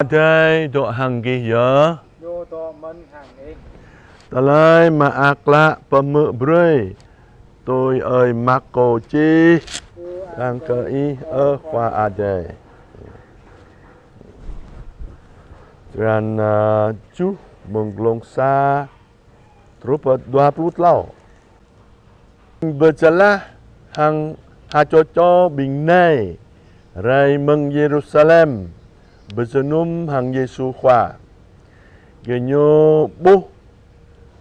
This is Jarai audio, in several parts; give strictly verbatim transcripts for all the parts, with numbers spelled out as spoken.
Adai dŏ hăng gih yơh. Ñu dŏ mơ̆n hăng ih. Tơlơi mơak klă pơhmư̆ brơi tui ơi Markô čih. Kiăng kơ Ih, ơ Khua Adai. Črăn, ơ, tơjuh, mơ̆ng glông sa truh pơ dua pluh klâo. Pơčơlah hăng ha čô čô ƀing nai rai mơ̆ng Yêrusalem pơjơnum hăng Yêsu Khua. Gơñu ƀuh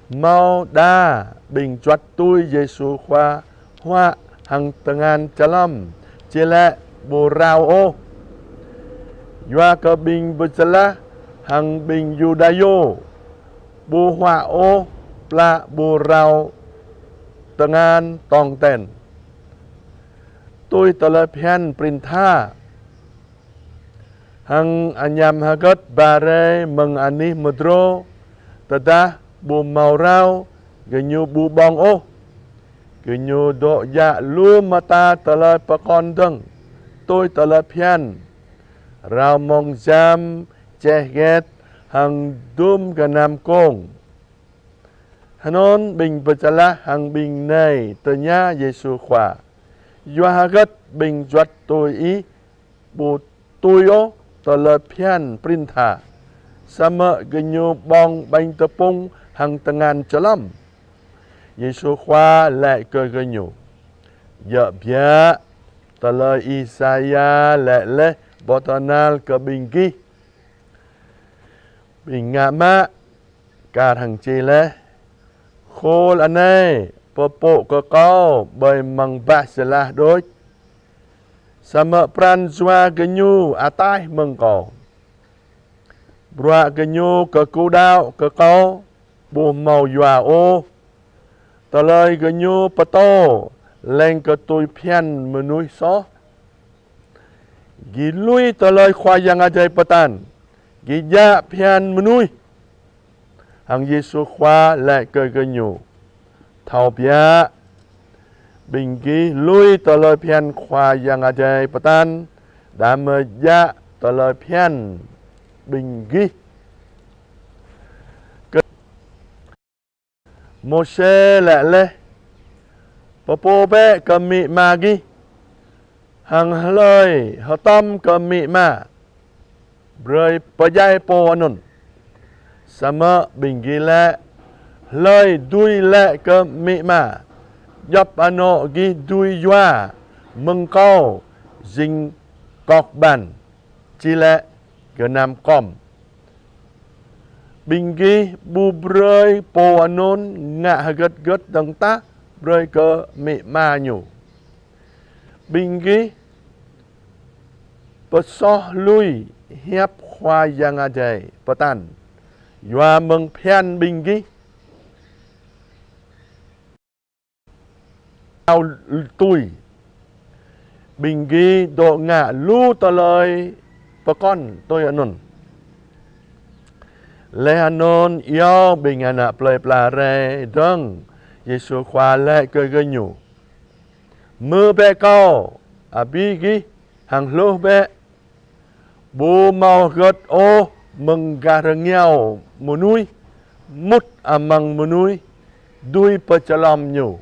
hmâo đa ƀing juăt tui Yêsu Khua huă hăng tơngan čơlŏm, či lĕ ƀu rao ôh. Yua kơ ƀing Pơčơlah hăng ƀing Yuđa yơh ƀu huă ôh plah ƀu rao tơngan tong ten. Tui tơlơi phiăn prin tha hăng añăm hơgĕt ba rai mơ̆ng anih mơdrô, tơdah ƀu hmâo rao, gơñu ƀu ƀơ̆ng ôh. Gơñu dŏ djă lu mơta tơlơi pơkŏn dơ̆ng tui tơlơi phiăn, rao mông jam, čeh get, hăng dum gơnam kông. Hơnŭn ƀing Pơčơlah hăng ƀing nai tơña Yêsu Khua: Yua hơgĕt ƀing juăt tui Ih ƀu tui ôh tơlơi phiăn prin tha, samơ̆ gơñu ƀơ̆ng ƀañ tơpŭng hăng tơngan čơlŏm? Yêsu Khua lĕ kơ gơñu: Djơ̆ biă, tơlơi Isaia lĕ laih pơtơhnal kơ ƀing gih: Ƀing ngă mă, kar hăng čih laih: Khul anai pơpŭ kơ Kâo ƀơi amăng bah jơlah đôč, samơ̆ pran jua gơñu ataih mơ̆ng Kâo. Bruă gơñu kơkuh đaŏ kơ Kâo ƀu hmâo yua ôh. Tơlơi gơñu pơtô lêng kơ tui phiăn mơnuih soh. Gih lui tơlơi Khua Yang Adai pơtăn, gih djă phiăn mơnuih. Hăng Yêsu Khua lĕ kơ gơñu: Thâo biă, ƀing gih lui tơlơi phiăn Khua Yang Adai pơtăn, đah mơ̆ djă tơlơi phiăn ƀing gih. Môsê lĕ laih: Pơpŭ bĕ kơ amĭ ama gih, hăng hlơi hơtŏm kơ amĭ ama, brơi pơdjai pô anŭn. Samơ̆ ƀing gih lĕ: Hlơi dưi laĭ kơ amĭ ama: Djŏp anŏ gih dưi yua mơ̆ng Kâo jing kŏk ƀan, či lĕ gơnam kŏm? Ƀing gih ƀu brơi pô anŭn ngă hơgĕt hơgĕt dơ̆ng tah brơi kơ amĭ ama ñu. Ƀing gih pơsoh lui hiăp Khua Yang Adai pơtăn yua mơ̆ng phiăn ƀing gih. Ao tui, ƀing gih dŏ ngă lu tơlơi pơkŏn tui anŭn. Laih anŭn iâu ƀing ană plơi pla rai dơ̆ng, Yêsu Khua lĕ kơ gơñu: Hmư̆ bĕ Kâo, abih gih, hăng hluh bĕ. Ƀu hmâo hơgĕt ôh amăng gah rơngiao mơnuih mŭt amăng mơnuih dưi pơčơlŏm ñu.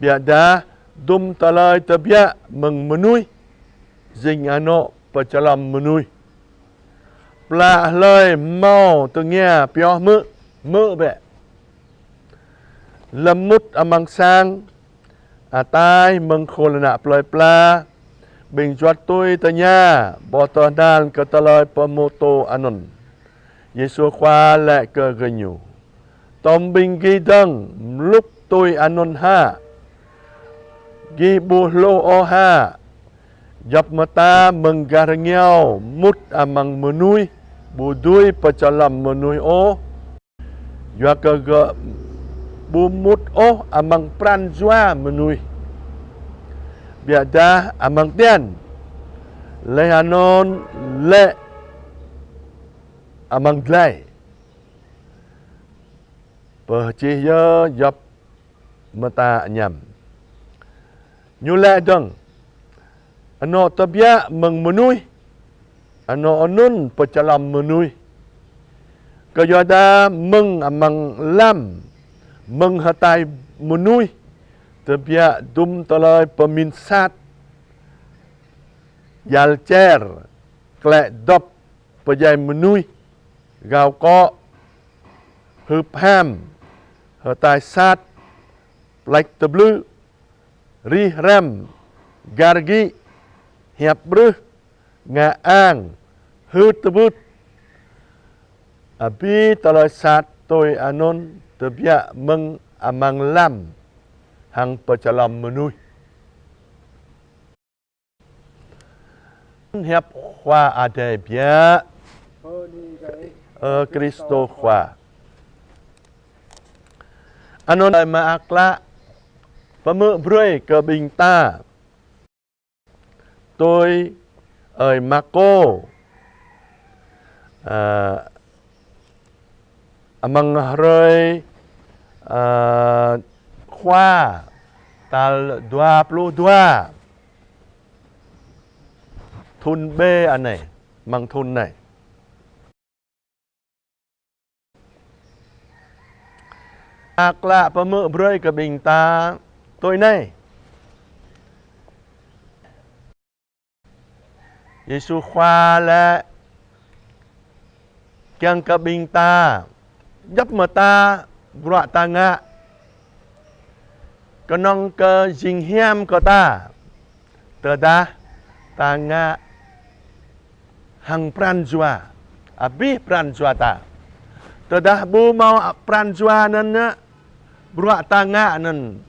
Biă dah dum tơlơi tơbiă mơ̆ng mơnuih jing anŏ pơčơlŏm mơnuih. Plah hlơi hmâo tơngia pioh hmư̆, hmư̆ bĕ. Lơ̆m mŭt amăng sang, ataih mơ̆ng khul ană plơi pla, ƀing juăt tui tơña pơtơhnal kơ tơlơi pơhmutu anŭn. Yêsu Khua lĕ kơ gơñu: Tơm ƀing gih dơ̆ng mlŭk tui anŭn hă? Gih ƀu hluh ôh hă? Djŏp mơta mơ̆ng gah rơngiao mŭt amăng mơnuih ƀu dưi pơčơlŏm mơnuih ôh, yua kơ gơ̆ ƀu mŭt ôh amăng pran jua mơnuih, biă dah amăng tian, laih anŭn lĕ amăng dlai. Pơčih yơh djŏp mơta añăm. Ñu lĕ dơ̆ng: Anŏ tơbiă mơ̆ng mơnuih Anŏ anŭn pơčơlom mơnuih. Kơyuadah mơ̆ng amăng lăm, mơ̆ng hơtai mơnuih, tơbiă dŭm tơlơi pơmĭn sat, yal čer, klĕ dŏp, pơdjai mơnuih, gao kŏ, hưp ham, hơtai sat, plĕč tơblư̆, rih răm, gar gĭ, hiăp brưh, ngă ang, hưt tơbưt. Abih tơlơi sat tui anŭn tơbiă mơ̆ng amăng lăm hăng pơčơlom mơnuih. Hiăp Khua Adai biă. Ơ Kristô Khua. Anŭn ơi mơak klă pơhmư̆ brơi kơ ƀing ta tui ơi Markô, ơ, amăng hrơi, ơ, Khua tal dua pluh dua thŭn B anai, amăng thŭn anai. Mơak klă pơhmư̆ brơi kơ ƀing ta tui anai. Yêsu Khua laĭ kiăng kơ ƀing ta, djŏp mơta bruă ta ngă, kơnơ̆ng kơ jing hiam kơ ta, tơdah ta ngă hăng pran jua, abih pran jua ta. Tơdah ƀu hmâo pran jua anŭn, bruă ta ngă anŭn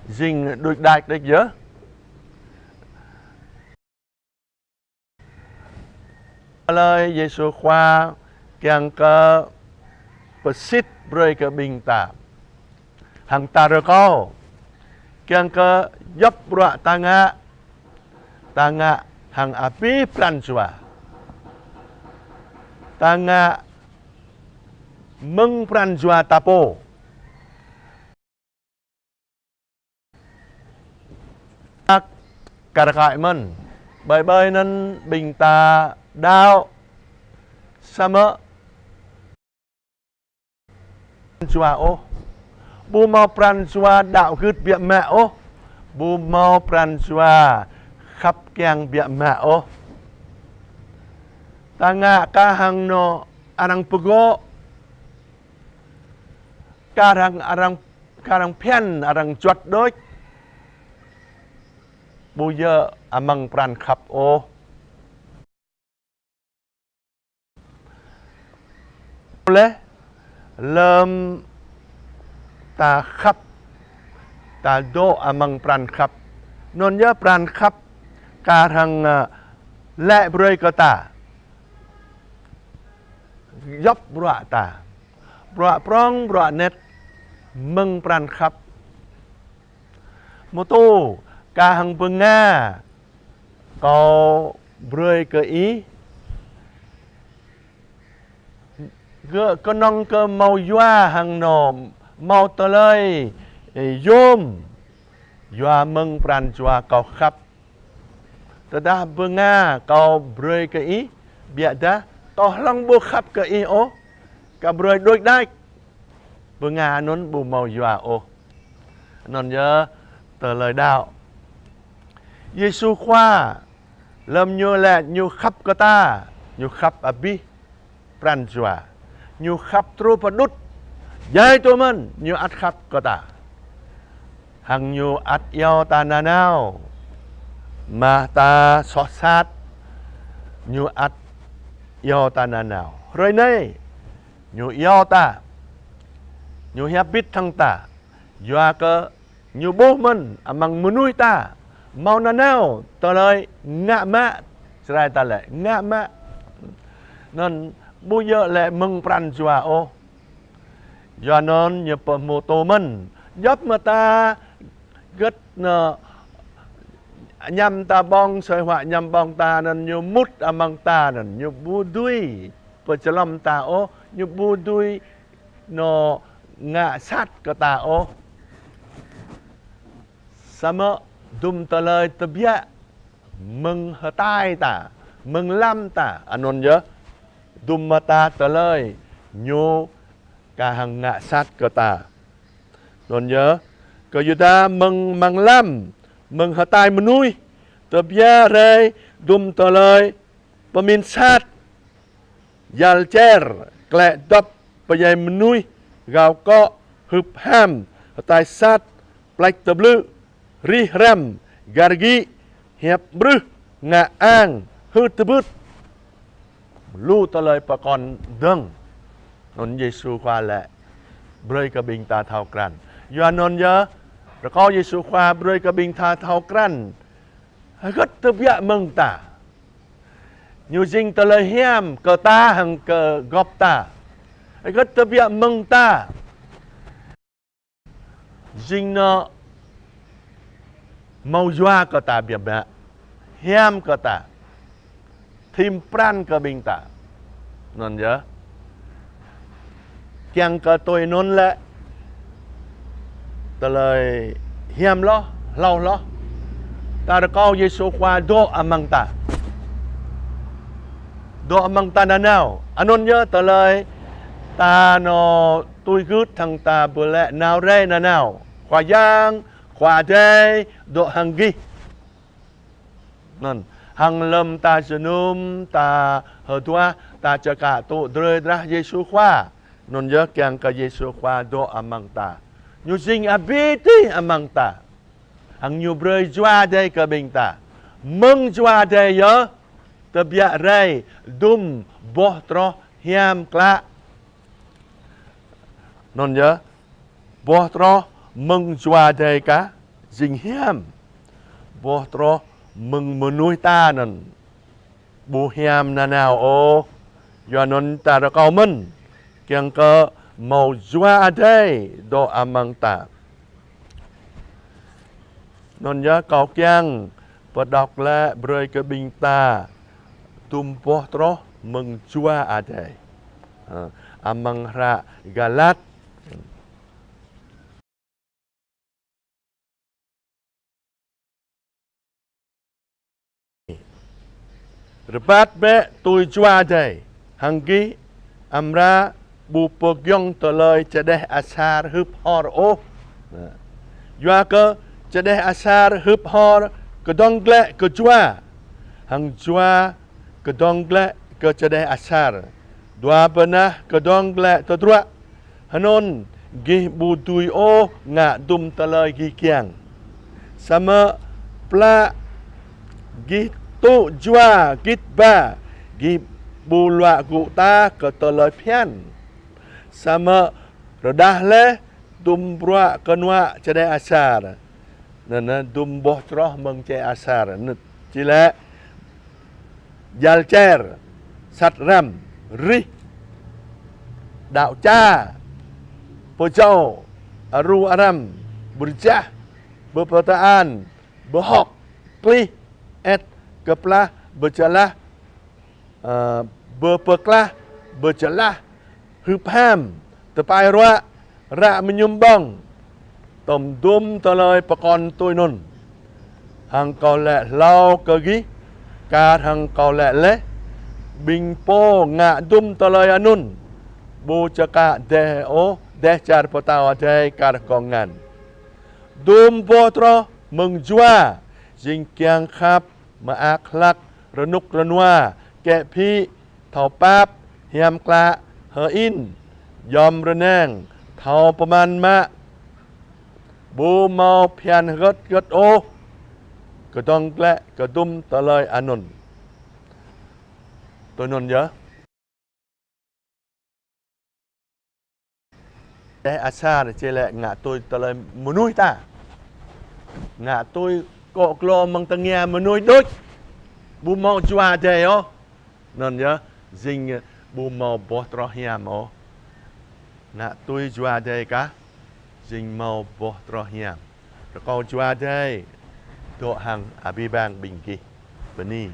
jing đuč đač đôč yơh. Tơlơi Yêsu Khua kiăng kơ pơsit brơi kơ ƀing ta. Hăng ta rơkâo kiăng kơ djŏp bruă ta ngă, ta ngă hăng abih pran jua. Ta ngă mơ̆ng pran jua ta pô. Ak kar kaĭ mơ̆n, ƀơi ƀơi anŭn ƀing ta đaŏ, samơ̆ jua ôh. Ƀu hmâo pran jua đaŏ gưt biă mă ôh. Ƀu hmâo pran jua khăp kiăng biă mă ôh. Ta ngă kah hăng anŏ arăng pơgŏ, kah hăng arăng, kah hăng phiăn arăng juăt đôč. Ƀu djơ̆ amăng pran khăp ôh. Leh lơ̆m ta khăp, ta dŏ amăng pran khăp. Anŭn yơh pran khăp kah hăng, ơ, laĭ brơi kơ ta djŏp bruă ta. Bruă prŏng, bruă anet, mơ̆ng pran khăp. Mơtô, kah hăng bơnga kâo brơi kơ ih. Gơ̆ kơnơ̆ng kơ hmâo yua hăng anŏ, hmâo tơlơi, ơ, yôm, yua mơ̆ng pran jua kâo khăp. Tơdah bơnga kâo brơi kơ ih, biă dah kâo hlŏng ƀu khăp kơ ih ôh, kâo brơi đuč đač, bơnga anŭn ƀu hmâo yua ôh. Anŭn yơh tơlơi đaŏ. Yêsu Khua, lơ̆m ñu laĭ ñu khăp kơ ta, ñu khăp abih pran jua. Ñu khăp truh pơđŭt. Djai tui mơ̆n, ñu ăt khăp kơ ta. Hăng ñu ăt iâu ta nanao. Mah ta soh sat, ñu ăt iâu ta nanao. Hrơi anai, ñu iâu ta. Ñu hiăp bit hăng ta. Yua kơ ñu ƀuh mơ̆n amăng mơnuih ta hmâo nanao tơlơi ngă mă, Jrai ta laĭ ngă mă. Anŭn ƀu djơ̆ laĭ mơ̆ng pran jua ôh. Yua anŭn ñu pơhmutu mơ̆n. Djŏp mơta gơ̆t anŏ añăm ta ƀơ̆ng, sui huă añăm ƀơ̆ng ta anŭn ñu mŭt amăng ta anŭn, ñu ƀu dưi pơčơlom ta ôh, ñu ƀu dưi anŏ ngă sat kơ ta ôh. Samơ̆ dŭm tơlơi tơbiă mơ̆ng hơtai ta, mơ̆ng lăm ta, anŭn yơh. Dum mơta tơlơi ñu ka hăng ngă sat kơ ta. Anŭn yơh, kơ Yuđa mơ̆ng amăng lăm, mơ̆ng hơtai mơnuih, tơbiă rai dum tơlơi pơmĭn sat, yăl čer, klĕ dŏp, pơdjai mơnuih, gao kŏ, hưp ham, hơtai sat, plač tơblư̆, rih răm, găr gĭ, hiăp brưh, ngă ang, hưt tơbưt. Lu tơlơi pơkŏn dơ̆ng. Anŭn Yêsu Khua laĭ brơi kơ ƀing ta thâo krăn. Yua anŭn yơh, rơkâo Yêsu Khua brơi kơ ƀing ta thâo krăn. Hơgĕt tơbiă mơ̆ng ta. Ñu jing tơlơi hiam kơ ta hăng kơ gŏp ta. Hơgĕt tơbiă mơ̆ng ta. Jing ñu hmâo yua kơ ta biă mă, hiam kơ ta, thim pran kơ ƀing ta. Anŭn yơh. Kiăng kơ tui anŭn lĕ, tơlơi hiam hloh, hlâo hloh, ta rơkâo Yêsu Khua dŏ amăng ta. Dŏ amăng ta nanao. Anŭn yơh tơlơi ta nao tui gưt hăng ta ƀu lĕ nao rai nanao. Khua Yang, Khua Adai, dŏ hăng gih. Anŭn, hăng lơ̆m ta jơnum, ta hơduah, ta čơkă tŭ drơi drah Yêsu Khua. Anŭn yơh kiăng kơ Yêsu Khua dŏ amăng ta. Ñu jing abih tih amăng ta. Hăng ñu brơi Jua Adai kơ ƀing ta. Mơ̆ng Jua Adai yơh, tơbiă rai, dum, boh troh, hiam klă. Anŭn yơh, boh troh mơ̆ng Jua Adai kah jing hiam. Boh troh mơ̆ng mơnuih ta anŭn ƀu hiam nanao ôh. Yua anŭn ta rơkâo mơ̆n, kiăng kơ hmâo Jua Adai dŏ amăng ta. Anŭn yơh kâo kiăng pơđŏk lĕ brơi kơ ƀing ta dum boh troh mơ̆ng Jua Adai. Hơ, amăng hră Galat. Rơbat bĕ tui Jua Adai, hăng gih amra ƀu pơgiŏng tơlơi čơđeh asar hưp hor ôh. Yua kơ čơđeh asar hưp hor kơdơ̆ng glaĭ kơ Jua, hăng Jua kơdơ̆ng glaĭ kơ čơđeh asar. Dua bơnah kơdơ̆ng glaĭ tơdruă. Hơnŭn gih ƀu dưi ôh ngă dum tơlơi gih kiăng. Samơ̆ plă gih tŭ Jua git ba, gih ƀu luă gŭ tah kơ tơlơi phiăn. Samơ̆ rơđah laih dum bruă kơnuă čơđeh asar. Anŭn, anŭn dum boh troh mơ̆ng čơđeh asar. Anŭn či lĕ yăl čer, sat răm, rih, đaŏ ča, pơjâo, aru aram, bơrjah, bơpơtơan, bơhŏk, klih, ĕt, kơplah, bơčơlah, ơ, bơpơklah, bơčơlah, hưp ham, tơpai ruă, ră mơñum ƀơ̆ng. Tơm dum tơlơi pơkŏn tui anŭn. Hăng kâo laĭ hlâo kơ gih, kar hăng kâo laĭ laih, ƀing pô ngă dum tơlơi anŭn ƀu čơkă đeh ôh, đeh čar pơtao adai kar kông ngăn. Dum boh troh mơ̆ng Jua, jing kiăng khăp, mơak hlak, rơnŭk rơnua, kĕ phĭ, thâo pap, hiam klă, hơ-in, yom rơnang, thâo pơman mă. Ƀu hmâo phiăn hơgĕt hơgĕt ôh. Kơdơ̆ng glaĭ kơ dum tơlơi anŭn. Tui anŭn yơh. Čơđeh asar či lĕ ngă tui tơlơi mơnuih ta. Ngă tui akŏ glô mơ̆ng tơngia mơnuih đôč. Ƀu hmâo Jua Adai ôh. Anŭn yơh, jing ƀu hmâo boh troh hiam ôh. Ngă tui Jua Adai kah, jing hmâo boh troh hiam. Rơkâo Jua Adai dŏ hăng abih bang ƀing gih. Bơni.